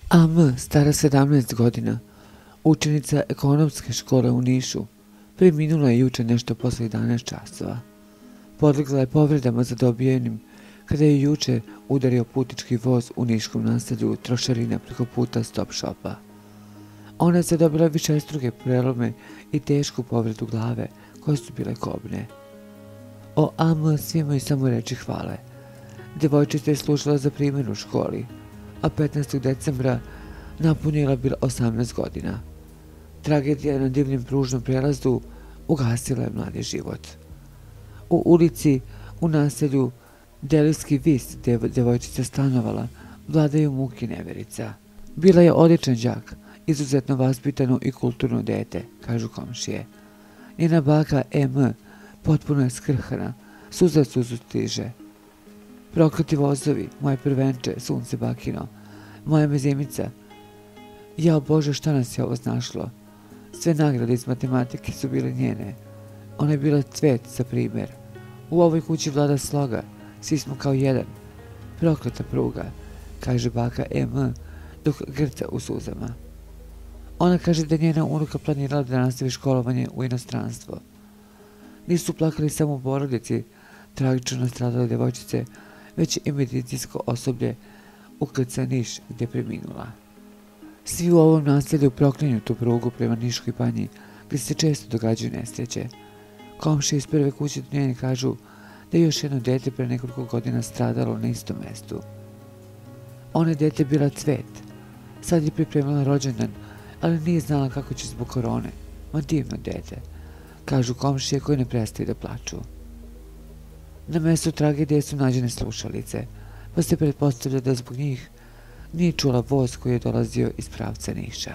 AM, stara 17 godina, učenica ekonomske škole u Nišu, preminula je juče nešto posle 11 časova. Podlegla je povredama zadobijenim kada je juče udario putnički voz u niškom naselju Trošarina preko puta Stop Shopa. Ona je zadobila višestruke prelome i tešku povredu glave koje su bile kobne. O AM svi imaju samo reči hvale. Devojčica je slušala za primjer u školi, a 15. decembra napunila bila 18 godina. Tragedija na divljem pružnom prelazu ugasila je mladi život. U ulici u naselju Delijski vis, gdje je devojčica stanovala, vladaju muke i neverica. Bila je odličan đak, izuzetno vaspitano i kulturno dete, kažu komšije. Njena baka M potpuno je skrhana, suza suzu stiže. Prokleti vozovi, moje prvenče, sunce bakino, moja mezimica. Jao Bože, šta nas je ovo znašlo? Sve nagrade iz matematike su bile njene. Ona je bila cvet za primjer. U ovoj kući vlada sloga, svi smo kao jedan. Prokleta pruga, kaže baka M, dok grca u suzama. Ona kaže da je njena unuka planirala da nastavi školovanje u inostranstvo. Nisu plakali samo u porodici tragično nastradale devojčice, već i medicinsko osoblje u KC Niš gdje je preminula. Svi u ovom naselju proklinju tu prugu prema Niškoj banji, gdje se često događaju nesreće. Komšije iz prve kuće do njene kažu da je još jedno dete pre nekoliko godina stradalo na istom mestu. Ona je dete bila cvet. Sad je pripremila rođendan, ali nije znala kako će zbog korone. Ma divno dete, kažu komšije koji ne prestaju da plaču. Na mjestu tragedije su nađene slušalice, pa se pretpostavlja da zbog njih nije čula voz koji je dolazio iz pravca Niša.